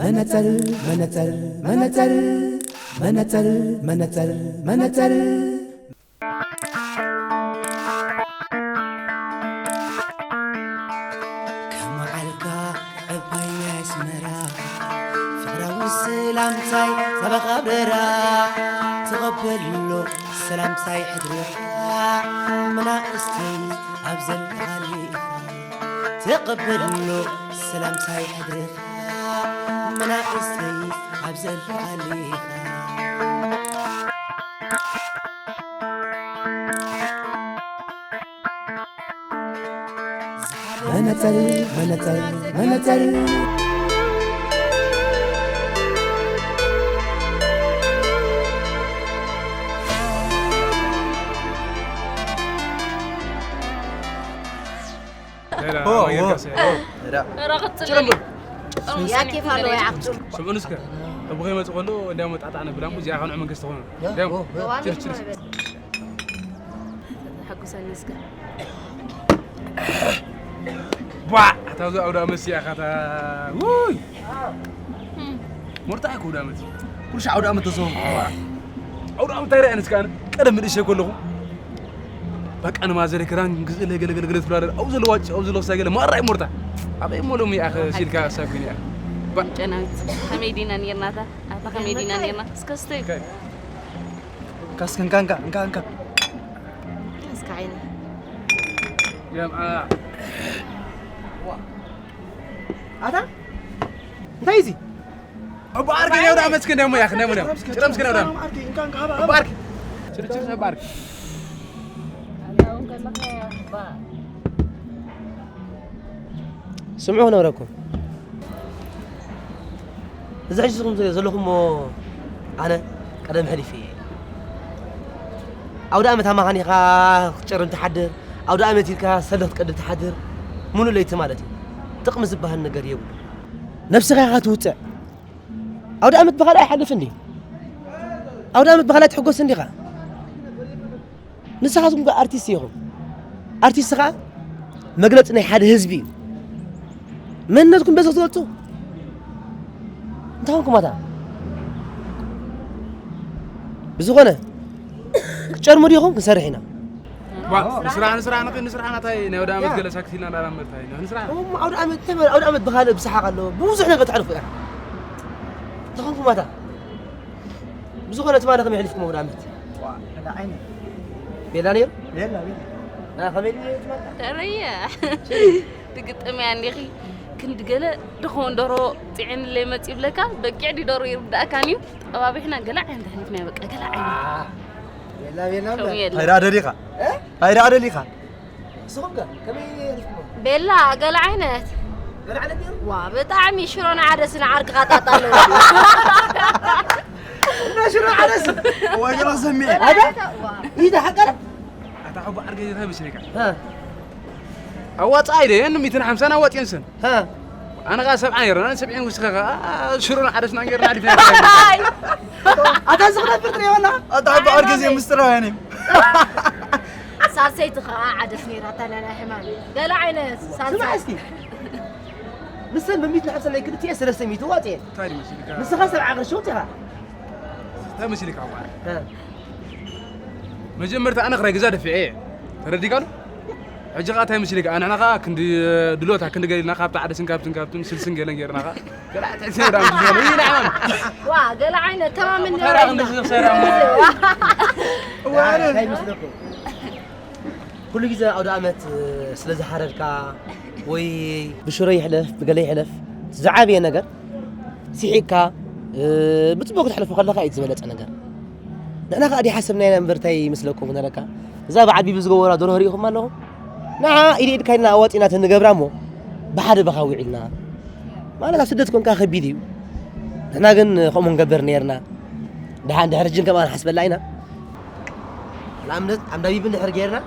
መነጸር መነጸር መነጸር መነጸር መነጸር መነጸር ከመዓልካ ዕባይ ናይ ኣስመራ ፍቕራዊ ሰላምታይ ሰበኻ በራ ተቐበሎ ሰላምታይ ሕድርኻ መናእሰይ ኣብ ዘለኻሉ ኢኻ ተቐበሎ ሰላምታይ ሕድርኻ መናእሰይ ኣብ ዘለኻሉ ኢኻ መነጸር መነጸር መነጸር لا لا ما يركس ራኸት ጽልል ያኬ ፋሎ ያዕብጡ ስምዑን እስከ እቡ ከይመጽእ ከሎ እንዲያም ጣጣዕ ነብላም እዚኣ ከንዑ መንግስቲ ኾኑ እንዲያም ችር ችር ሓጉሰኒ እስከ ቧ ኣታ ኣብዚ ኣውዳ መሲያ ካታ ውይ ሞርታ እኮ ኣውዳ መት ኩርሻ ኣውዳ መት ተሰው ኣውዳ መት ታይራ ኣነስ ካን ቀደም ድሽ ከለኹ በቃ ንማዘር ክራን ግዝእለ ገለ ገለ ገለ ትብላለህ ኣው ዘለዋ ኣው ዘለዋ ሳይ ገለ ማራይ ሞርታ ኣበይ ሞሎም ይኣኸ ሲልካ ሳብ ግን ይኣኸ ጨናዊት ከመይ ዲና ነርናታ ኣታ ከመይ ዲና ነርና እስከ ስተይ ካስከ እንካ እንካ እንካ እንካ እስከ ዓይነ ኣታ እንታይ እዚ እቡ ዓርከይ ናይ ወዳ ዓመት እስከ እንዳሞ ያኽ እንዳሞ ያኽ ጭረም እስከ ናይ ወዳ ዓመት እቡ ዓርከይ ጭርጭር እቡ ዓርከይ ስምዑ ክነግረኩም እዚ ሕጂ ዝኹም ዘለኹሞ ኣነ ቀደም ሕሊፍ እየ ኣውደ ኣመት ኣማኻኒኻ ክትጨርም ትሓድር ኣውደ ኣመት ኢልካ ሰልፍ ክትቀድም ትሓድር ሙሉ ለይቲ ማለት እዩ ጥቕሚ ዝበሃል ነገር የብሉ ነብስኻ ኢኻ ትውፅዕ ኣውደ ኣመት ብኻልእ ኣይሓልፍ እንዲ ኣውደ ኣመት ብኻልእ ትሕጎስ እንዲኻ ንስኻትኩም ከ ኣርቲስት ኢኹም ኣርቲስት ኸዓ መግለፂ ናይ ሓደ ህዝቢ እዩ መንነትኩም በዚ ክትገልፁ እንታይ ኾንኩም ኣታ ብዝኾነ ክትጨርሙ ዲኹም ክንሰርሕ ኢና ንስራሕ ንስራሕ ንኽእል ንስራሕ ናታይ ናይ ወደ ዓመት ገለ ሳክቲልና እንዳላመድታ ኢና ንስራሕ ኣውደ ዓመት እንታይ ማለት ኣውደ ዓመት ብኻልእ ብሰሓቕ ኣሎ ብዙሕ ነገር ተሕልፉ ኢኻ እንታይ ኾንኩም ኣታ ብዝኾነ ትማሊ ከመይ ሕሊፍኩም ኣውደ ዓመት لا عيني ቤላ ነይሩ لا لا ከመይ ድዩ ትማሊ ተረየ ትግጥምያ እንዲኺ ክንዲ ገለ ድኾን ደሮ ጥዕንለይ መፂ ይብለካ በጊዕ ዲ ደሮ ይርዳእካን እዩ ጠባቢሕና ገለ ዓይነት ሕሊፍና በቃ ገለ ዓይነት ቤላ ቤላ ከምኡ የለ هاي راه دليقة هاي راه دليقة ንስኹም ከ ከመይ ሕሊፍኩም ቤላ ገለ ዓይነት ገለ ዓይነት ነይሩ ዋ ብጣዕሚ ሽሮና ዓደስና ዓርክኻ ጣጣ ኣለዎ እና ሽሮ ዓደስ وجرى سميع ኣታ ኢደ ሓቀረ ኣታ ሕቡ ዓርገ እንታይ መስለካ ኣዋፃ ኣይደ የን ሚትን ሓምሳን ኣዋፅየን ሰን ኣነ ኸዓ ሰብዓ ነይረ ኣነ ሰብዒን ውስኸ ኸዓ ሽሮን ዓደስና ጌርና ዓዲፍና ኣታ ዝኽነፍር ትሪኦ ኣላ أنت حب أرجز يا مستر هاني ሳልሰይቲ ኸዓ ዓደስ ነይራ እታ ናይ ሕማም ገለ ዓይነት ስማዕ ሳልሳይ እስኪ ንሰን ብሚት ንሓምሳ ናይ ክልቲኤ ሰለስተ ሚት ዋፅየን እንታይ መስልካ ንስኻ ሰብዓ ቅርሺ ወፂኻ እንታይ መስልካ ማለት መጀመርታ ኣነ ክራይ ገዛ ደፊዐ እየ ተረዲካሉ ሕጂ ከዓ እንታይ ምስልካ ኣንሕና ከዓ ክንዲ ድሎታ ክንዲ ገሊልና ካብቲ ዓደስን ካብትን ካብትን ስልስን ገለን ገይርና ከዓ ገላዕትዕትዕዳም ዝኾነ ይንዓም ዋ ገለ ዓይነት ተማምን እንታይ ይመስለኩም ኩሉ ግዜ ኣውደ ኣመት ስለ ዝሓረድካ ወይ ብሽሮ ይሕለፍ ብገለ ይሕለፍ ዝዓበየ ነገር ስሒቅካ ብፅቡቅ ክትሕልፎ ከለካ እዩ ዝበለፀ ነገር ንሕና ከዓ ዲሓሰብናይና እምበር እንታይ ይመስለኩም ክነረካ እዛ ብዓቢቡ ዝገበራ ደርሆ ሪኢኹም ኣለኹም ንዓ ኢድ ኢድካ ኢልና ኣዋፂና ተንገብራ እሞ ብሓደ በኻ ውዒልና ማለት ኣብ ስደት ኮንካ ከቢድ እዩ ንሕና ግን ከምኡ ንገብር ነርና ድሓን ድሕሪ ሕጂ ከማን ሓስበላ ኢና ንኣብነት ኣብ ናቢብ እንድሕር ገይርና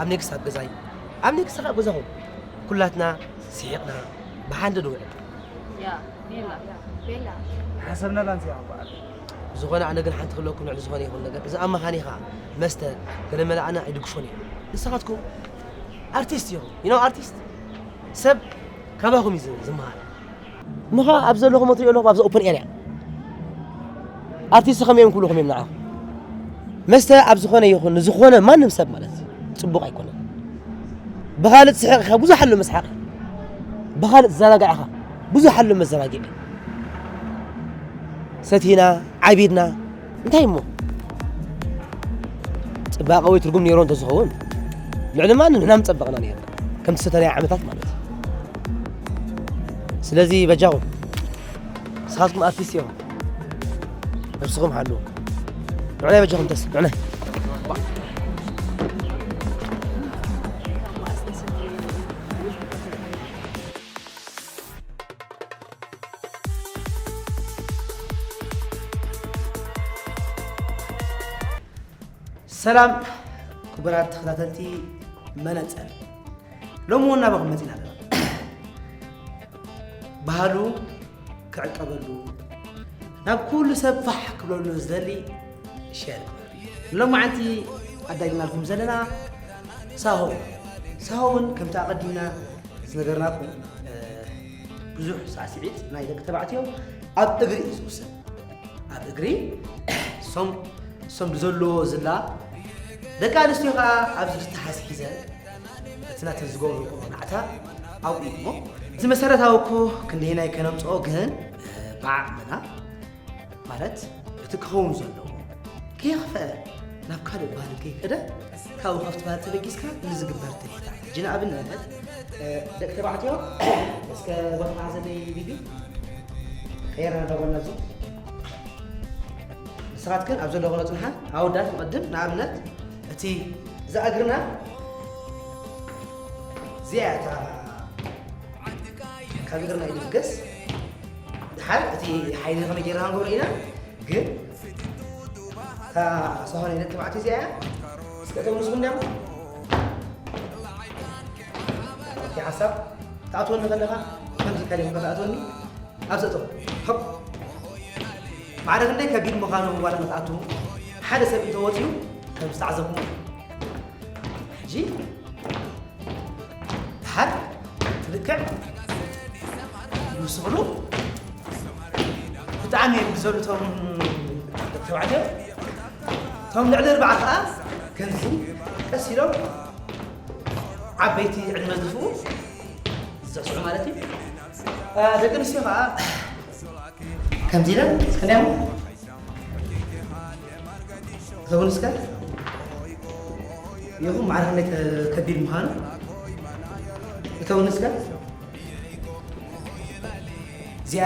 ኣብ ኔክስት ኣብ ገዛይ ኣብ ኔክስት ከዓ ገዛኹም ኩላትና ስሒቕና ብሓንደ ንውዕል ሓሰብና ላንስ ይዓባል ዝኾነ ኣነ ግን ሓንቲ ክለኩም ልዕሊ ዝኾነ ይኹን ነገር እዚ ኣብ መኻኒኻ መስተ ገለ መላእና ኣይድግፎን እዩ ንስኻትኩም ኣርቲስት ኢኹም ይነው ኣርቲስት ሰብ ካባኹም እዩ ዝመሃር ምኻ ኣብ ዘለኹም እትሪኦ ኣለኹም ኣብዚ ኦፕን ኤርያ ኣርቲስት ከመይ እዮም ክብሉኹም እዮም ንዓኹም። መስተ ኣብ ዝኾነ ይኹን ንዝኾነ ማንም ሰብ ማለት እዩ ጽቡቕ ኣይኮነን። ብኻልእ ትስሕቕ ኢኻ ብዙሕ ኣሎ መስሓቕ፣ ብኻልእ ትዘናጋዕ ኢኻ ብዙሕ ኣሎ መዘናግዒ። ሰቲና ዓቢድና እንታይ እሞ ጽባቐ ወይ ትርጉም ነይሮ እንተዝኸውን ልዕሊ ማንም ንሕና ምጸበቕና ነይርና ከምቲ ሰተናይ ዓመታት ማለት እዩ። ስለዚ በጃኹም ንስኻትኩም ኣርቲስት ኢኹም ነብስኹም ሓልዉ። ንዕናይ በጃኹም ተስ ንዕናይ ሰላም ክቡራት ተኸታተልቲ መነፀር፣ ሎሚ እውን ናባኹም መፂና ኣለና። ባህሉ ክዕቀበሉ ናብ ኩሉ ሰብ ፋሕ ክብለሉ ዝደሊ ሸር ንሎማዓንቲ ኣዳሊናልኩም ዘለና ሳሆ። ሳሆ እውን ከምቲ ኣቐዲምና ዝነገርናኩም ብዙሕ ሳዕስዒት ናይ ደቂ ተባዕትዮ ኣብ እግሪ እዩ ዝውሰን። ኣብ እግሪ ሶም ሶም ብዘለዎ ዝላ ደቂ ኣንስትዮ ከዓ ኣብዚ ዝተሓዝ ሒዘን እቲ ናተን ዝገብርኦ ቆናዕታ ኣብኡ እዩ እሞ እቲ መሰረታዊ እኮ ክንደየናይ ከነምፅኦ ግን ብዓቕምና ማለት እቲ ክኸውን ዘለዎ ከየኽፈአ ናብ ካልእ ባህሊ ከይከደ ካብኡ ካብቲ ባህሊ ተበጊስካ ንዝግበር ትልሂታት ሕጂ ንኣብነት ደቂ ተባዕትዮ እስከ ቦታ ሓዘለይ ቢቢ ቀየርና እንዳበልና እዚ ንስኻትክን ኣብ ዘለኹ ነፅንሓ ኣወዳት ንቐድም ንኣብነት እቲ እዛ እግርና እዚኣ እታ ካብ እግርና ኢሉ ዝገስ ድሓር እቲ ሓይሊ ከመይ ጌርና ክንገብሮ ኢና ግን እታ ዝኾነ ኢለ ተባዕትዮ እዚኣ እያ እስከ እቶም ንስኹም እንዲያም እቲ ሓሳብ ትኣትወኒ ከለኻ ከምዚ ከሊኹም ከተኣትወኒ ኣብ ዘእተው ሆፕ ማዕረ ክንደይ ከቢድ ምዃኑ ዋላ ክትኣትዉ ሓደ ሰብ እንተወፅዩ ከም ዝተዓዘብኩም ሕጂ ድሓር ትልክዕ ይውስኽሉ ብጣዕሚ እዮም ዝዘሉ እቶም ደቂ ተባዕትዮ እቶም ልዕሊ ኣርባዓ ከዓ ከምዚ ቀስ ኢሎም ዓበይቲ ዕድመ ዝደፍኡ ዝስዕስዑ ማለት እዩ ደቂ ኣንስትዮ ከዓ ከምዚ ኢለን እስከ እንዲያሞ እተውን እስከ ይኹን ማዕረ ክንደይ ከቢድ ምዃኑ እተውን እስከ እዚኣ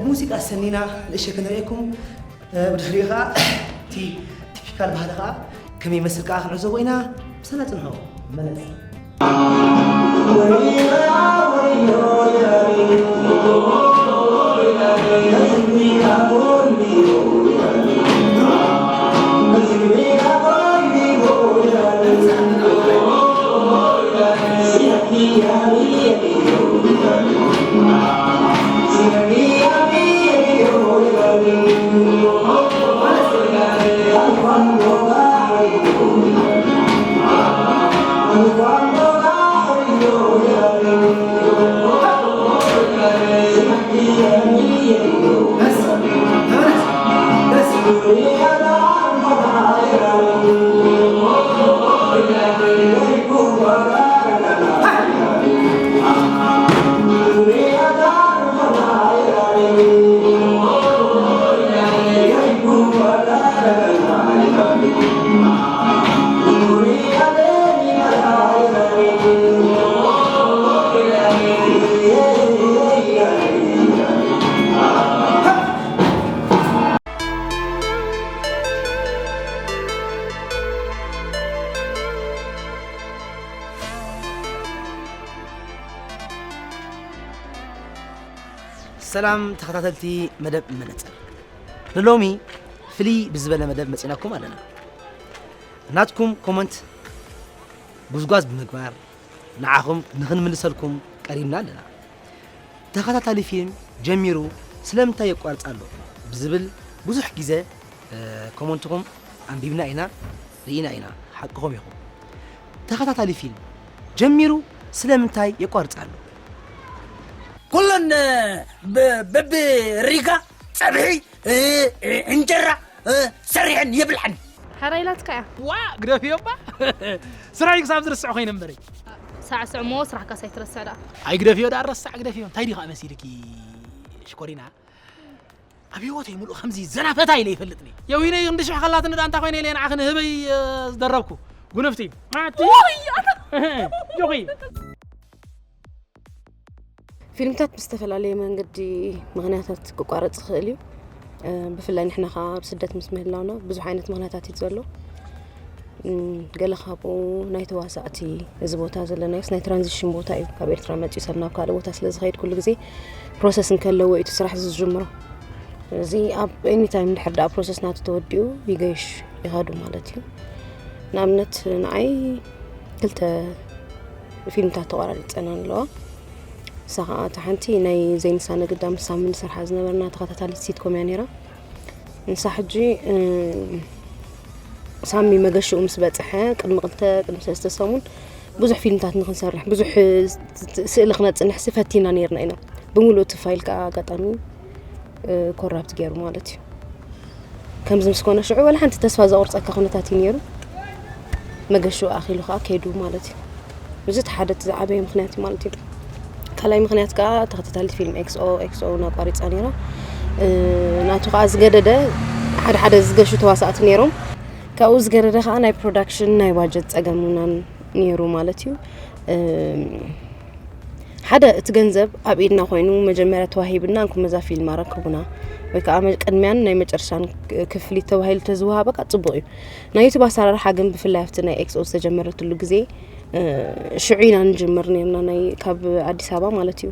ሙዚቃ ሰኒና ንእሸ ክንርእየኩም ብድሕሪኡ ከዓ እቲ ቲፒካል ባህሊ ከዓ ከመይ ይመስል ከዓ ክንዕዘቦ ኢና ምሳና ፅንሖ መለስ ሰላም ተኸታተልቲ መደብ መነፅር ንሎሚ ፍልይ ብዝበለ መደብ መፂናኩም ኣለና ናትኩም ኮመንት ጉዝጓዝ ብምግባር ንዓኹም ንኽንምልሰልኩም ቀሪብና ኣለና ተኸታታሊ ፊልም ጀሚሩ ስለምንታይ የቋርፅ ኣሎ ብዝብል ብዙሕ ግዜ ኮመንትኹም ኣንቢብና ኢና ርኢና ኢና ሓቅኹም ኢኹም ተኸታታሊ ፊልም ጀሚሩ ስለምንታይ የቋርፅ ኣሎ ኩላ ብ- በብሪጋ ጸብሒ እ- እ- እንጀራ እ- ሰሪሐን የብልዓን። ሕራይ ኢላትካ እያ። ዋ ግደፍዮ እባ። ስራሕይ ክሳብ ዝርስዕ ኮይነ እምበረይ። ሳዕስዕ እሞ ስራሕካ ሳይትረስዕ ደኣ። ኣይግደፍዮ ደኣ ረሳዕ ግደፍዮ። እንታይ ዲኻ መሲልኪ ሽኮሪና? ኣብ ህይወተይ ሙሉእ ከምዚ ዘናፈታ ኢለ ይፈልጥኒ። የዊነይ ክንዲ ሽሕ ከላትኒ ደኣ እንታይ ኮይነ ኢለ ንዓኽን ህበይ ዝደረብኩ ጉንፍቲ። ማቲ ጆኺ። ፊልምታት ብዝተፈላለየ መንገዲ ምኽንያታት ክቋረፅ ይኽእል እዩ። ብፍላይ ንሕና ከዓ ኣብ ስደት ምስ ምህላውና ብዙሕ ዓይነት ምኽንያታት እዩ ዘሎ። ገለ ካብኡ ናይ ተዋሳእቲ፣ እዚ ቦታ ዘለናዮስ ናይ ትራንዚሽን ቦታ እዩ። ካብ ኤርትራ መፂኡ ሰብ ናብ ካልእ ቦታ ስለ ዝኸይድ ኩሉ ግዜ ፕሮሰስ እንከለዎ እዩ እቲ ስራሕ ዝጅምሮ። እዚ ኣብ ኤኒታይም እንድሕር ደኣ ፕሮሰስ ናቱ ተወዲኡ ይገይሽ ይኸዱ ማለት እዩ። ንኣብነት ንዓይ ክልተ ፊልምታት ተቋራሪፀን ኣለዋ። ንሳ ከዓ እታ ሓንቲ ናይ ዘይንሳ ንግዳ ምስ ሳሚ ንሰርሓ ዝነበርና ተኸታታሊት ሲትኮም እያ ነይራ። ንሳ ሕጂ ሳሚ መገሽኡ ምስ በፅሐ ቅድሚ ክልተ ቅድሚ ሰለስተ ሰሙን ብዙሕ ፊልምታት ንክንሰርሕ ብዙሕ ስእሊ ክነፅንሕሲ ፈቲና ነይርና ኢና። ብምሉእ እቲ ፋይል ከዓ ኣጋጣሚ ኮራፕት ገይሩ ማለት እዩ። ከምዚ ምስ ኮነ ሽዑ ወላ ሓንቲ ተስፋ ዘቑርፀካ ኩነታት እዩ ነይሩ። መገሽኡ ኣኺሉ ከዓ ከይዱ ማለት እዩ። እዚ እቲ ሓደ እቲ ዝዓበየ ምኽንያት እዩ ማለት እዩ። ካልኣይ ምኽንያት ከዓ ተኸታታሊት ፊልም ኤክስኦ ኤክስኦ እውን ኣቋሪፃ ነይራ። ናቱ ከዓ ዝገደደ ሓደ ሓደ ዝገሹ ተዋሳእቲ ነይሮም። ካብኡ ዝገደደ ከዓ ናይ ፕሮዳክሽን ናይ ባጀት ፀገም እውን ነይሩ ማለት እዩ። ሓደ እቲ ገንዘብ ኣብ ኢድና ኮይኑ መጀመርያ ተዋሂብና እንኩም እዛ ፊልም ኣረክቡና ወይ ከዓ ቅድሚያን ናይ መጨረሻን ክፍሊት ተባሂሉ ተዝወሃበ ከዓ ፅቡቅ እዩ። ናይ ዩቱብ ኣሰራርሓ ግን ብፍላይ ኣብቲ ናይ ኤክስኦ ዝተጀመረትሉ ግዜ ሽዑ ኢና ንጅምር ነርና ናይ ካብ ኣዲስ ኣበባ ማለት እዩ።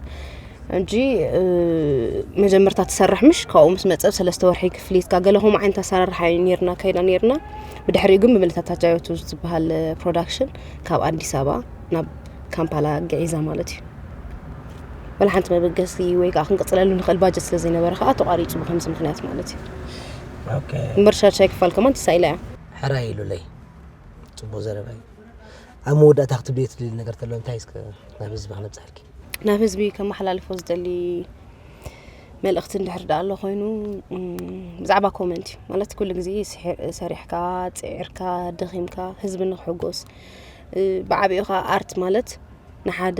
እንጂ መጀመርታ ትሰርሕ ምሽ ካብኡ ምስ መፀ ሰለስተ ወርሒ ክፍሊትካ ገለ ከምኡ ዓይነት ኣሰራርሓ እዩ ነርና ከይዳ ነርና። ብድሕሪኡ ግን ብምልእታ ታጃዮቱ ዝበሃል ፕሮዳክሽን ካብ ኣዲስ ኣበባ ናብ ካምፓላ ገዒዛ ማለት እዩ። ወላ ሓንቲ መበገሲ ወይ ከዓ ክንቅፅለሉ ንኽእል ባጀት ስለ ዘይነበረ ከዓ ተቋሪፁ ብከምዚ ምክንያት ማለት እዩ። እምበር ሻድሻይ ክፋል ከማን ተሳኢላ እያ። ሕራይ ኢሉለይ። ፅቡቅ ዘረባ እዩ። ኣብ መወዳእታ ክትብልዮ ትደሊ ነገር ተሎ እንታይ እስከ ናብ ህዝቢ ክነብፅሐልኪ? ናብ ህዝቢ ከመሓላልፎ ዝደሊ መልእኽቲ እንድሕር ደኣ ኣሎ ኮይኑ ብዛዕባ ኮመንት እዩ ማለት ኩሉ ግዜ ሰሪሕካ ፅዒርካ ደኺምካ ህዝቢ ንክሕጎስ ብዓብኡ ከዓ ኣርት ማለት ንሓደ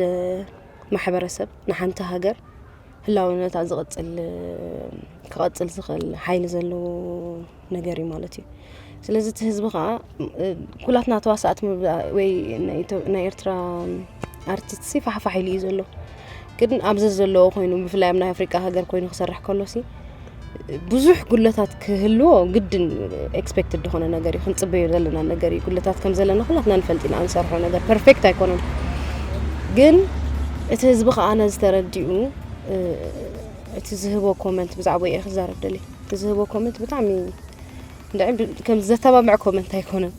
ማሕበረሰብ ንሓንቲ ሃገር ህላውነታ ዝቕፅል ክቐፅል ዝኽእል ሓይሊ ዘለዎ ነገር እዩ ማለት እዩ። ስለዚ እቲ ህዝቢ ከዓ ኩላትና ተዋሳእቲ ወይ ናይ ኤርትራ ኣርቲስት ሲ ፋሕፋሕ ኢሉ እዩ ዘሎ። ግን ኣብዚ ዘለዎ ኮይኑ ብፍላይ ኣብ ናይ ኣፍሪቃ ሃገር ኮይኑ ክሰርሕ ከሎ ሲ ብዙሕ ጉለታት ክህልዎ ግድን ኤክስፔክትድ ዝኾነ ነገር እዩ ክንፅበዮ ዘለና ነገር እዩ። ጉለታት ከም ዘለና ኩላትና ንፈልጥ ኢና እንሰርሖ ነገር ፐርፌክት ኣይኮነን። ግን እቲ ህዝቢ ከዓ ነዚ ተረዲኡ እቲ ዝህቦ ኮመንት ብዛዕባ እየ ክዛረብ ደሊ እቲ ዝህቦ ኮመንት ብጣዕሚ እንድዒ ከም ዘተባብዕ ኮመንት ኣይኮነን።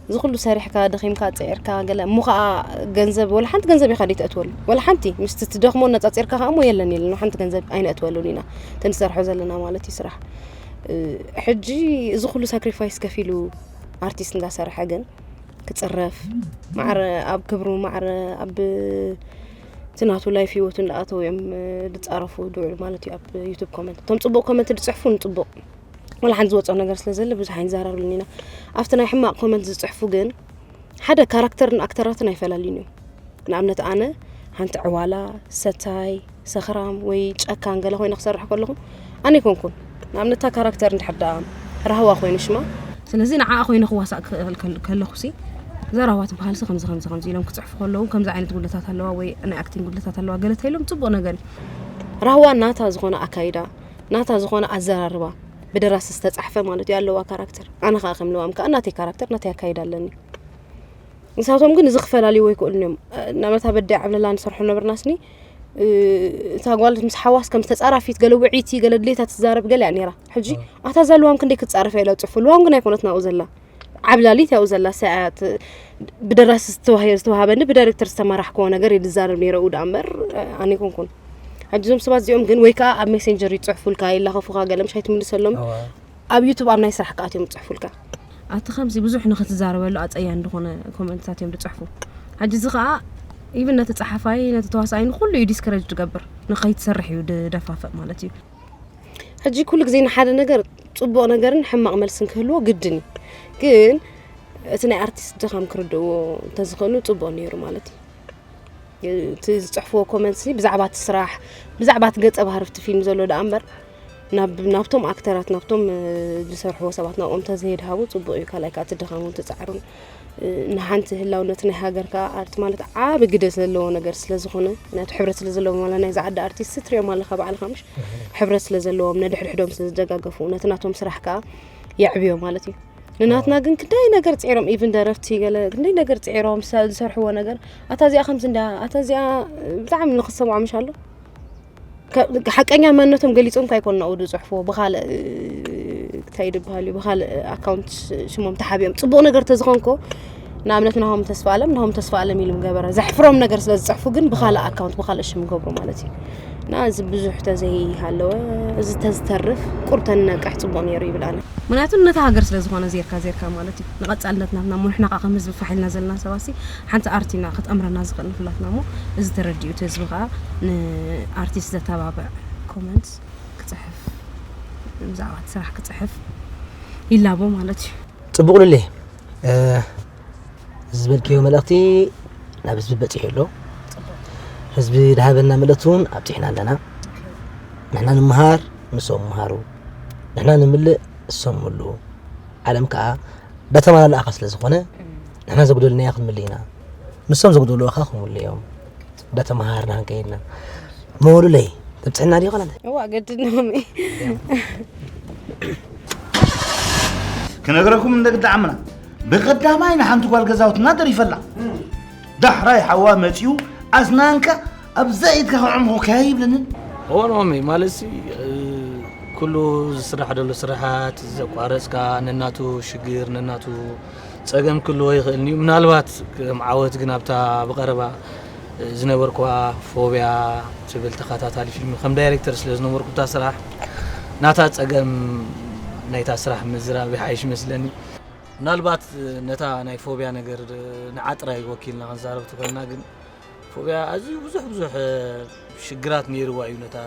እዚ ኩሉ ሰሪሕካ ደኺምካ ፅዒርካ ገለ እሞ ከዓ ገንዘብ ወላ ሓንቲ ገንዘብ ኢኻ ደይተእትወሉ ወላ ሓንቲ ምስቲ ትደኽሞ ነፃፂርካ ከዓ እሞ የለን የለን ሓንቲ ገንዘብ ኣይነእትወሉን ኢና ተንሰርሖ ዘለና ማለት እዩ ስራሕ። ሕጂ እዚ ኩሉ ሳክሪፋይስ ከፊሉ ኣርቲስት እንዳሰርሐ ግን ክፅረፍ ማዕረ ኣብ ክብሩ ማዕረ ኣብ እቲ ናቱ ላይፍ ህይወቱ እንዳኣተው እዮም ዝፃረፉ ድውዕሉ ማለት እዩ ኣብ ዩቱብ ኮመንት እቶም ፅቡቅ ኮመንት ዝፅሕፉ ንፅቡቅ ወላ ሓንቲ ዝወፅኦ ነገር ስለ ዘለ ብዙሕ ኣይንዛረብሉን ኢና። ኣብቲ ናይ ሕማቕ ኮመንት ዝፅሕፉ ግን ሓደ ካራክተርን ኣክተራትን ኣይፈላልዩን እዮም። ንኣብነት ኣነ ሓንቲ ዕዋላ፣ ሰታይ፣ ሰኽራም ወይ ጨካን ገለ ኮይነ ክሰርሕ ከለኹ ኣነ ኣይኮንኩን። ንኣብነት እታ ካራክተር እንድሕር ደኣ ራህዋ ኮይኑ ሽማ ስለዚ ንዓኣ ኮይነ ክዋሳእ ክኽእል ከል- ከለኹ ሲ እዛ ራህዋ ትበሃል ሲ ከምዚ ከምዚ ከምዚ ኢሎም ክፅሕፉ ከለዉ ከምዚ ዓይነት ጉድለታት ኣለዋ ወይ ናይ ኣክቲንግ ጉድለታት ኣለዋ ገለ ተይሎም ፅቡቅ ነገር እዩ። ራህዋ ናታ ዝኾነ ኣካይዳ ናታ ዝኾነ ኣዘራርባ ብደራሲ ዝተፃሕፈ ማለት እዩ ኣለዋ ካራክተር ኣነ ከዓ ከም ልዋም ከዓ ናተይ ካራክተር ናተይ ኣካይዳ ኣለኒ ንሳቶም ግን እዚ ክፈላልይዎ ይክእሉን እዮም ናመታ በዳይ ዓብለላ ንሰርሖ ነበርና ስኒ እታ ጓል ምስ ሓዋስ ከም ተፃራፊት ገለ ውዒቲ ገለ ድሌታ ትዛረብ ገለ እያ ነራ ሕጂ ኣታ እዛ ልዋም ክንደይ ክትፃረፍ እያ ኢላ ፅሑፉ ልዋም ግን ኣይኮነት ናብኡ ዘላ ዓብላሊት ያው ዘላ ሰዓት ብደራሲ ዝተዋህየ ዝተዋሃበኒ ብዳይሬክተር ዝተመራሕክዎ ነገር ይዛረብ ነይረ ኡ ደኣ እምበር ኣነ ይኮንኩን ሕጂ እዞም ሰባት እዚኦም ግን ወይ ከዓ ኣብ ሜሴንጀር ይፅሕፉልካ ይላኸፉካ ገለ ምሽ ኣይትምልሰሎም ኣብ ዩቱብ ኣብ ናይ ስራሕ ከኣት እዮም ዝፅሕፉልካ ኣቲ ከምዚ ብዙሕ ንክትዛረበሉ ኣፀያን ዝኾነ ኮመንትታት እዮም ዝፅሕፉ ሕጂ እዚ ከዓ ኢቭን ነቲ ጸሓፋይ ነቲ ተዋሳኣይ ንኹሉ እዩ ዲስከረጅ ትገብር፣ ንኸይትሰርሕ እዩ ደፋፍእ ማለት እዩ። ሕጂ ኩሉ ግዜ ንሓደ ነገር ጽቡቕ ነገርን ሕማቕ መልስን ክህልዎ ግድን እዩ። ግን እቲ ናይ ኣርቲስት ድኻም ክርድእዎ እንተዝኽእሉ ጽቡቕ ነይሩ ማለት እዩ። እቲ ዝጽሕፍዎ ኮመንትስ ብዛዕባ እቲ ስራሕ፣ ብዛዕባ እቲ ገጸ ባህሪ ኣብቲ ፊልም ዘሎ ደኣ እምበር፣ ናብ ናብቶም ኣክተራት፣ ናብቶም ዝሰርሕዎ ሰባት፣ ናብኦም ተዘየድሃቡ ጽቡቕ እዩ። ካልኣይ ከዓ እቲ ድኻሙን እቲ ጻዕሩን ንሓንቲ ህላውነት ናይ ሃገር ከዓ ኣርት ማለት ዓቢ ግደ ዘለዎ ነገር ስለ ዝኾነ፣ ምክንያቱ ሕብረት ስለ ዘለዎም፣ ዋላ ናይዛ ዓዲ ኣርቲስት ትሪኦም ኣለኻ ባዕልኻ፣ ምሽ ሕብረት ስለ ዘለዎም፣ ነድሕድሕዶም ስለ ዝደጋገፉ፣ ነቲ ናቶም ስራሕ ከዓ የዕብዮ ማለት እዩ። ንናትና ግን ክንደይ ነገር ጽዒሮም፣ ኢቭን ደረፍቲ ገለ ክንደይ ነገር ጽዒሮም ዝሰርሕዎ ነገር፣ ኣታ እዚኣ ከምዚ እንዳ ኣታ እዚኣ ብጣዕሚ ንክሰምዖ ምሽ ኣሎ። ሓቀኛ መንነቶም ገሊጾም ካይኮኑ ናብኡ ዝጽሕፍዎ፣ ብኻልእ እንታይ ይድበሃል እዩ፣ ብኻልእ ኣካውንት ሽሞም ተሓቢኦም። ጽቡቕ ነገር ተዝኾንኮ፣ ንኣብነት ናሆም ተስፋ ኣለም፣ ናሆም ተስፋ ኣለም ኢሉ ምገበረ። ዘሕፍሮም ነገር ስለ ዝጽሕፉ ግን ብኻልእ ኣካውንት ብኻልእ ሽም ገብሩ ማለት እዩ። እና እዚ ብዙሕ ተዘይሃለወ፣ እዚ ተዝተርፍ ቁርብ ተንነቅሕ ጽቡቕ ነይሩ ይብል ኣነ። ምክንያቱ ነታ ሃገር ስለ ዝኾነ ዜርካ ዜርካ ማለት እዩ። ንቐጻልነት ናትና እሞ ንሕና ከዓ ከም ህዝቢ ፋሕ ኢልና ዘለና ሰባት ሲ ሓንቲ ኣርት ኢና ክትኣምረና ዝኽእል ንኩላትና እሞ፣ እዚ ተረዲኡ እቲ ህዝቢ ከዓ ንኣርቲስት ዘተባብዕ ኮመንት ክጽሕፍ፣ ብዛዕባ እቲ ስራሕ ክጽሕፍ ይላቦ ማለት እዩ። ጽቡቕ ሉሌ፣ ዝበልክዮ መልእኽቲ ናብ ህዝቢ በጺሑ ኣሎ። ህዝቢ ዝሃበና መልእኽቲ እውን ኣብጺሕና ኣለና። ንሕና ንምሃር፣ ንሶም ምሃሩ። ንሕና ንምልእ፣ እሶም ምልኡ። ዓለም ከኣ እንዳተመላለኣኻ ስለ ዝኾነ፣ ንሕና ዘጉደልናዮ ክንምልእ ኢና። ንሶም ዘጉደልዎ ከኣ ክምልኡ እዮም። እንዳተመሃርና ክንከይድ ኢና። መወሉለይ፣ ተብጽሕና ድዩ ኸላለ? እዋ፣ ገድድናዮም ክነግረኩም እንደ ግዳ ዓምና፣ ብቐዳማይ ንሓንቲ ጓል ገዛውትና ደሪፈላ። ዳሕራይ ሓዋ መጺኡ፣ ኣስናንካ ኣብዛ ኢድካ ከዕምኹ ከይብለንን። እዋን ማመይ ማለት ሲ ኩሉ ዝስራሕ ደሎ ስራሓት ዘቋረፅካ ነናቱ ሽግር ነናቱ ፀገም ክልዎ ይኽእል እዩ። ምናልባት ከም ዓወት ግን ኣብታ ብቐረባ ዝነበርኩዋ ፎብያ ትብል ተኸታታሊ ፊልም ከም ዳይሬክተር ስለ ዝነበርኩ እታ ስራሕ ናታ ፀገም ናይታ ስራሕ ምዝራብ ይሓይሽ ይመስለኒ። ምናልባት ነታ ናይ ፎብያ ነገር ንዓ ጥራይ ወኪልና ክንዛረብ ተኾይና ግን ፎብያ ኣዝዩ ብዙሕ ብዙሕ ሽግራት ነይርዋ እዩ ነታ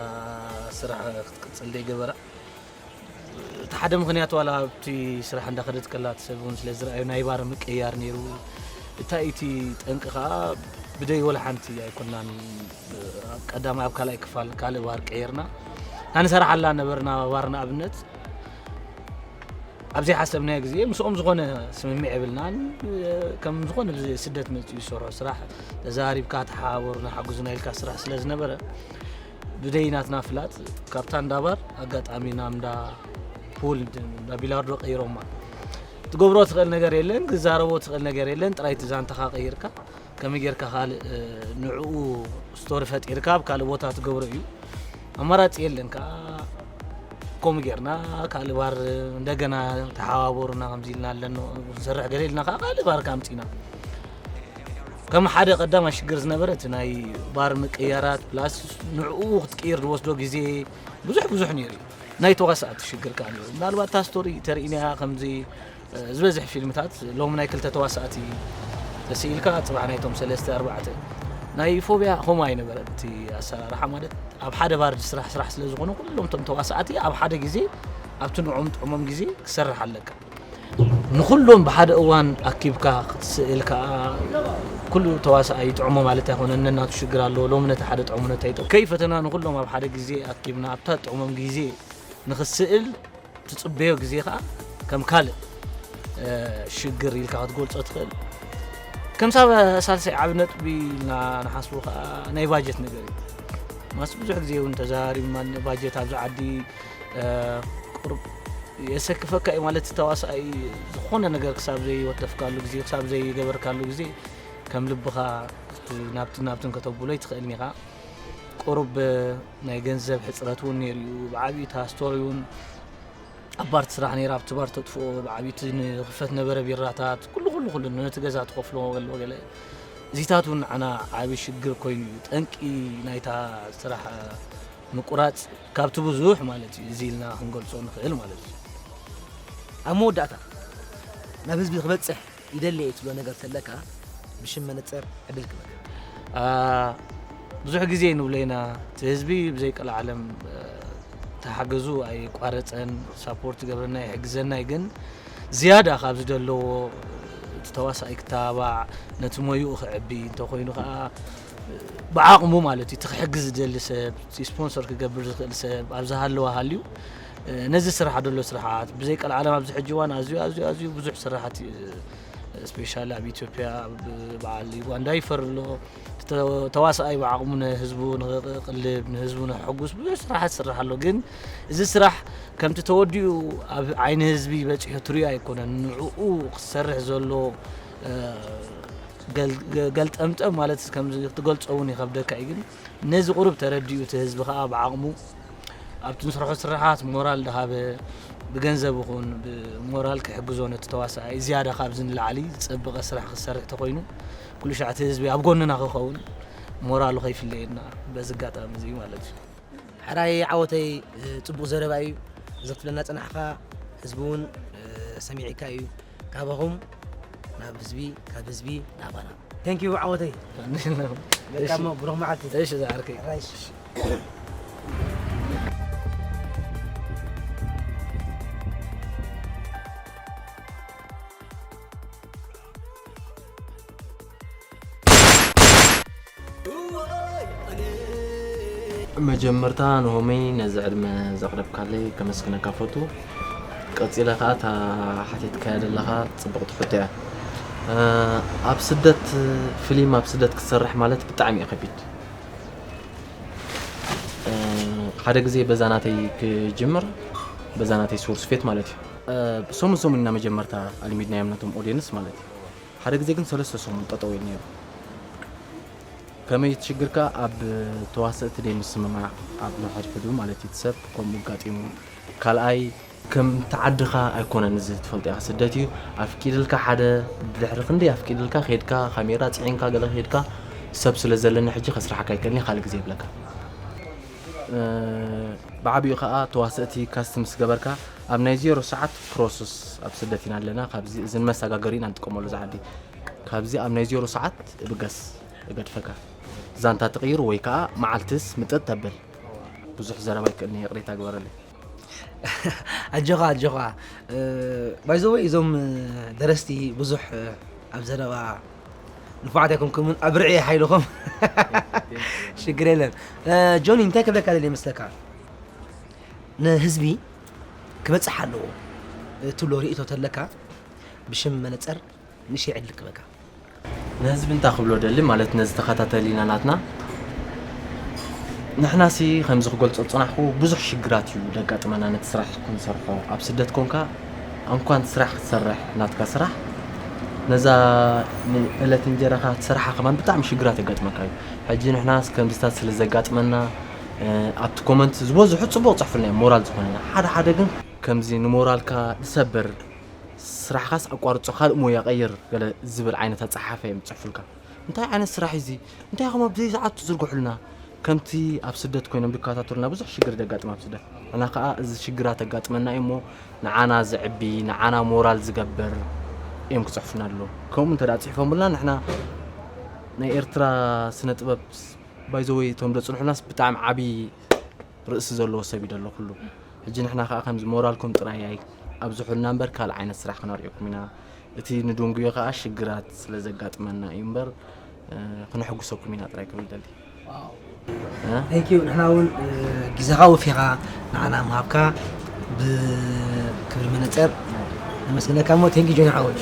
ስራሕ ክትቅፅል ዘይገበራ። እቲ ሓደ ምኽንያት ዋላ ኣብቲ ስራሕ እንዳኸደት ከላ እቲ ሰብ እውን ስለ ዝረኣዩ ናይ ባር ምቅያር ነይሩ። እታ ኢቲ ጠንቂ ከዓ ብደይ ወላ ሓንቲ ኣይኮናን። ኣብ ቀዳማይ ኣብ ካልኣይ ክፋል ካልእ ባር ቀይርና ናንሰርሓላ ነበርና ባር ንኣብነት ኣብ ዘይሓሰብናዮ ግዜ ምስኦም ዝኾነ ስምምዕ የብልናን። ከም ዝኾነ ብዚ ስደት መፂኡ ዝሰርሖ ስራሕ ተዛሪብካ ተሓባበሩና ሓግዙና ኢልካ ስራሕ ስለ ዝነበረ ብደይ ናትና ፍላጥ ካብታ እንዳ ባር ኣጋጣሚ ናብ እንዳ ፑል እንዳ ቢላርዶ ቀይሮማ። ትገብሮ ትኽእል ነገር የለን፣ ትዛረቦ ትኽእል ነገር የለን፣ ጥራይ እቲ ዛንታኻ ቀይርካ ከመይ ጌርካ ካልእ ንዕኡ ስቶሪ ፈጢርካ ኣብ ካልእ ቦታ ትገብሮ እዩ። ኣማራፂ የለን ከዓ ከምኡ ጌርና ካልእ ባር እንደገና ተሓባበሩና ከምዚ ኢልና ኣለና ክንሰርሕ ገለ ኢልና ከዓ ካልእ ባር ከዓ ኣምፂና። ከም ሓደ ቀዳማይ ሽግር ዝነበረ እቲ ናይ ባር ምቅያራት ፕላስ ንዕኡ ክትቅይር ዝወስዶ ግዜ ብዙሕ ብዙሕ ነይሩ እዩ። ናይ ተዋሳእቲ ሽግር ከዓ ነይሩ። ምናልባት እታ ስቶሪ ተርእይናያ ከምዚ ዝበዝሕ ፊልምታት ሎሚ ናይ ክልተ ተዋሳእቲ ተስኢልካ ፅባሕ ናይቶም ሰለስተ ኣርባዕተ ናይ ፎብያ ከምኡ ኣይነበረን። እቲ ኣሰራርሓ ማለት ኣብ ሓደ ባር ዝስራሕ ስራሕ ስለ ዝኾነ ኩሎም እቶም ተዋሳእቲ ኣብ ሓደ ግዜ ኣብቲ ንዕኦም ጥዕሞም ግዜ ክሰርሕ ኣለካ። ንኹሎም ብሓደ እዋን ኣኪብካ ክትስእል ከዓ ኩሉ ተዋሳኣይ ይጥዕሞ ማለት ኣይኮነን። ነናቱ ሽግር ኣለዎ። ሎሚ ነቲ ሓደ ጥዕሞ ነቲ ኣይጥዕሞ ከይፈተና ንኹሎም ኣብ ሓደ ግዜ ኣኪብና ኣብታ ጥዕሞም ግዜ ንኽስእል ትጽበዮ ግዜ ከዓ ከም ካልእ ሽግር ኢልካ ክትገልጾ ትኽእል። ከም ሳልሳይ ዓቢ ነጥቢ ኢልና ንሓስቦ ከዓ ናይ ባጀት ነገር እዩ። ማስ ብዙሕ ግዜ እውን ተዘራሪብና ባጀት ኣብዚ ዓዲ ቁሩብ የሰክፈካ እዩ ማለት ተዋሳኣይ ዝኾነ ነገር ክሳብ ዘይወተፍካሉ ግዜ ክሳብ ዘይገበርካሉ ግዜ ከም ልብኻ ናብትን ናብትን ከተብሎ ይትኽእልን ኢኻ። ቁሩብ ናይ ገንዘብ ሕፅረት እውን ነይሩ እዩ። ብዓብዩ እታ ስቶሪ እውን ኣብ ባር ትስራሕ ነይራ፣ ኣብቲ ባር ተጥፍኦ፣ ብዓብዩ እቲ ንኽፈት ነበረ ቢራታት፣ ኩሉ ኩሉ ኩሉ ነቲ ገዛ ትኸፍሎ ገለ ገለ እዚታት እውን ንዓና ዓቢ ሽግር ኮይኑ እዩ። ጠንቂ ናይታ ስራሕ ምቁራፅ ካብቲ ብዙሕ ማለት እዩ እዚ ኢልና ክንገልፆ ንኽእል ማለት እዩ። ኣብ መወዳእታ ናብ ህዝቢ ክበፅሕ ይደሊ እየ ትብሎ ነገር ተለካ ብሽም መነፀር ዕድል ክበካ። ብዙሕ ግዜ ንብሎ ኢና፣ እቲ ህዝቢ ብዘይ ቀልዓለም ተሓገዙ ኣይቋረፀን፣ ሳፖርት ይገብረና ይሕግዘና እዩ። ግን ዝያዳ ካብ ዝደለዎ እቲ ተዋሳኣይ ክተባባዕ፣ ነቲ ሞይኡ ክዕቢ እንተኮይኑ ከዓ ብዓቕሙ ማለት እዩ፣ እቲ ክሕግዝ ዝደሊ ሰብ፣ እቲ ስፖንሰር ክገብር ዝኽእል ሰብ ኣብ ዝሃለዋ ሃልዩ ነዚ ስራሕ ደሎ ስራሓት ብዘይ ቀልዓለም ኣብዚ ሕጂ እዋን ኣዝዩ ኣዝዩ ኣዝዩ ብዙሕ ስራሓት፣ ስፔሻሊ ኣብ ኢትዮጵያ ኣብ በዓል ዩጋንዳ ይፈር ኣሎ። ተዋሳኣይ ብዓቕሙ ንህዝቡ ንክቕልብ ንህዝቡ ንክሕጉስ ብዙሕ ስራሓት ይስራሕ ኣሎ። ግን እዚ ስራሕ ከምቲ ተወዲኡ ኣብ ዓይኒ ህዝቢ በፂሑ ትሪኦ ኣይኮነን። ንዕኡ ክሰርሕ ዘሎ ገልጠምጠም ማለት ከምዚ ክትገልፆ እውን ይኸብደካ እዩ። ግን ነዚ ቁሩብ ተረዲኡ እቲ ህዝቢ ከዓ ብዓቕሙ ኣብቲ ንስርሖ ስራሓት ሞራል ዳሃበ ብገንዘብ ይኹን ብሞራል ክሕግዞ ነቲ ተዋሳኣይ ዝያዳ ካብዚ ንላዕሊ ዝፀበቐ ስራሕ ክሰርሕ ተኾይኑ ኩሉ ሻዕ እቲ ህዝቢ ኣብ ጎንና ክኸውን ሞራሉ ከይፍለየና በዚ ኣጋጣሚ እዚ ማለት እዩ። ሕራይ ዓወተይ፣ ጽቡቕ ዘረባ እዩ። እዚ ክትብለና ጸናሕካ፣ ህዝቢ እውን ሰሚዒካ እዩ። ካባኹም ናብ ህዝቢ፣ ካብ ህዝቢ ናባና። Thank you ዓወተይ። በቃ እሞ ብሩኽ መዓልቲ። እሺ ዝዓርከይ። ራይሽ። መጀመርታ ንሆመይ ነዚ ዕድመ ዘቕረብካለይ ከመስግነካ ፈቱ። ቀጺለ ከኣ እታ ሓቲትካያ ዘለኻ ጽብቕቲ ሕቶ እያ። ኣብ ስደት ፊልም ኣብ ስደት ክትሰርሕ ማለት ብጣዕሚ እዩ ከቢድ። ሓደ ግዜ በዛ ናተይ ክጅምር በዛ ናተይ ሶርስ ፌት ማለት እዩ። ሰሙን ሰሙን ኢና መጀመርታ ኣልሚድናዮም ነቶም ኦድየንስ ማለት እዩ። ሓደ ግዜ ግን ሰለስተ ሰሙን ጠጠው ኢሉ ነይሩ። ከመይ ትሽግርካ ኣብ ተዋሰእቲ ደይ ምስምማዕ ኣብ ንሕድሕዱ ማለት እዩ ሰብ ከምኡ ኣጋጢሙ ካልኣይ ከም ተዓድኻ ኣይኮነን እዚ ትፈልጥ ኢኻ ስደት እዩ ኣፍቂድልካ ሓደ ድሕሪ ክንደይ ኣፍቂድልካ ከድካ ካሜራ ፅዒንካ ገለ ከድካ ሰብ ስለ ዘለኒ ሕጂ ከስራሕካ ይከልኒ ካልእ ግዜ ይብለካ ብዓብኡ ከዓ ተዋሰእቲ ካስት ምስ ገበርካ ኣብ ናይ ዜሮ ሰዓት ፕሮሰስ ኣብ ስደት ኢና ኣለና ካብዚ እዚ ንመሰጋገሪ ኢና ንጥቀመሉ ዝዓዲ ካብዚ ኣብ ናይ ዜሮ ሰዓት እብገስ እገድፈካ ዛንታ ትቕይር ወይ ከዓ መዓልትስ ምጥጥ ተብል ብዙሕ ዘረባ ይክእልኒ ይቕሬታ ግበረለይ ኣጆኻ ኣጆኻ ባይዘወይ እዞም ደረስቲ ብዙሕ ኣብ ዘረባ ንፉዓት ኣይኮንኩምን ኣብ ርዕየ ሓይልኹም ሽግር የለን ጆኒ እንታይ ክብለካ ደልየ ይመስለካ ንህዝቢ ክበፅሕ ኣለዎ ትብሎ ርእቶ ተለካ ብሽም መነፀር ንእሽተይ ዕድል ክበካ ንህዝቢ እንታይ ክብሎ ደሊ ማለት ነዚ ተኸታተሊና ናትና ንሕናሲ ከምዚ ክገልፆ ዝፅናሕኩ ብዙሕ ሽግራት እዩ ደጋጥመና ነቲ ስራሕ ክንሰርሖ ኣብ ስደት ኮንካ እንኳን ስራሕ ክትሰርሕ ናትካ ስራሕ ነዛ ንእለት እንጀራኻ ትሰርሓ ከማን ብጣዕሚ ሽግራት የጋጥመካ እዩ ሕጂ ንሕና ከምዚታት ስለ ዘጋጥመና ኣብቲ ኮመንት ዝበዝሑ ፅቡቅ ፅሑፍልና እዮም ሞራል ዝኾነና ሓደ ሓደ ግን ከምዚ ንሞራልካ ዝሰብር ስራሕኻስ ኣቋርጾ ካልእ ሞያ ቀይር ገለ ዝብል ዓይነት ኣጸሓሕፋ እዮም ዝጽሕፉልካ። እንታይ ዓይነት ስራሕ እዚ? እንታይ ኢኹም ኣብ ዘይሰዓቱ ትዝርግሑልና? ከምቲ ኣብ ስደት ኮይኖም ዝከታተሉና ብዙሕ ሽግር ደጋጥም ኣብ ስደት። ንሕና ከኣ እዚ ሽግራት ኣጋጥመና እዩ እሞ ንዓና ዘዕቢ፣ ንዓና ሞራል ዝገብር እዮም ክጽሕፉና ኣለዎም። ከምኡ እንተ ደኣ ጽሒፎምልና ንሕና ናይ ኤርትራ ስነ ጥበብ ባይዘወይ እቶም ዘጽንሑናስ ብጣዕሚ ዓቢ ርእሲ ዘለዎ ሰብ እዩ ዘሎ ኩሉ ሕጂ ንሕና ከዓ ከምዚ ሞራልኩም ጥራይ ኣይ ኣብዝሑልና እምበር ካልእ ዓይነት ስራሕ ክነርእየኩም ኢና እቲ ንድንጉዮ ከዓ ሽግራት ስለ ዘጋጥመና እዩ እምበር ክነሐጉሰኩም ኢና ጥራይ ክብል ደሊ Thank you ንሕና እውን ግዜኻ ወፊኻ ንዓና ምሃብካ ብክብሪ መነፀር ነመስግነካ እሞ thank you ጆኒ ሓወይ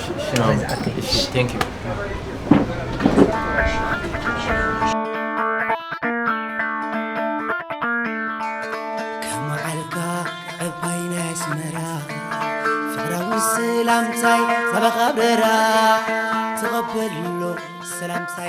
ዝኣክል Thank you ከመዓልካ ዕባይ ናይ ኣስመራ ፍቕራዊ ሰላምታይ ኣባኻ በራ ተቐበሎ ሰላምታይ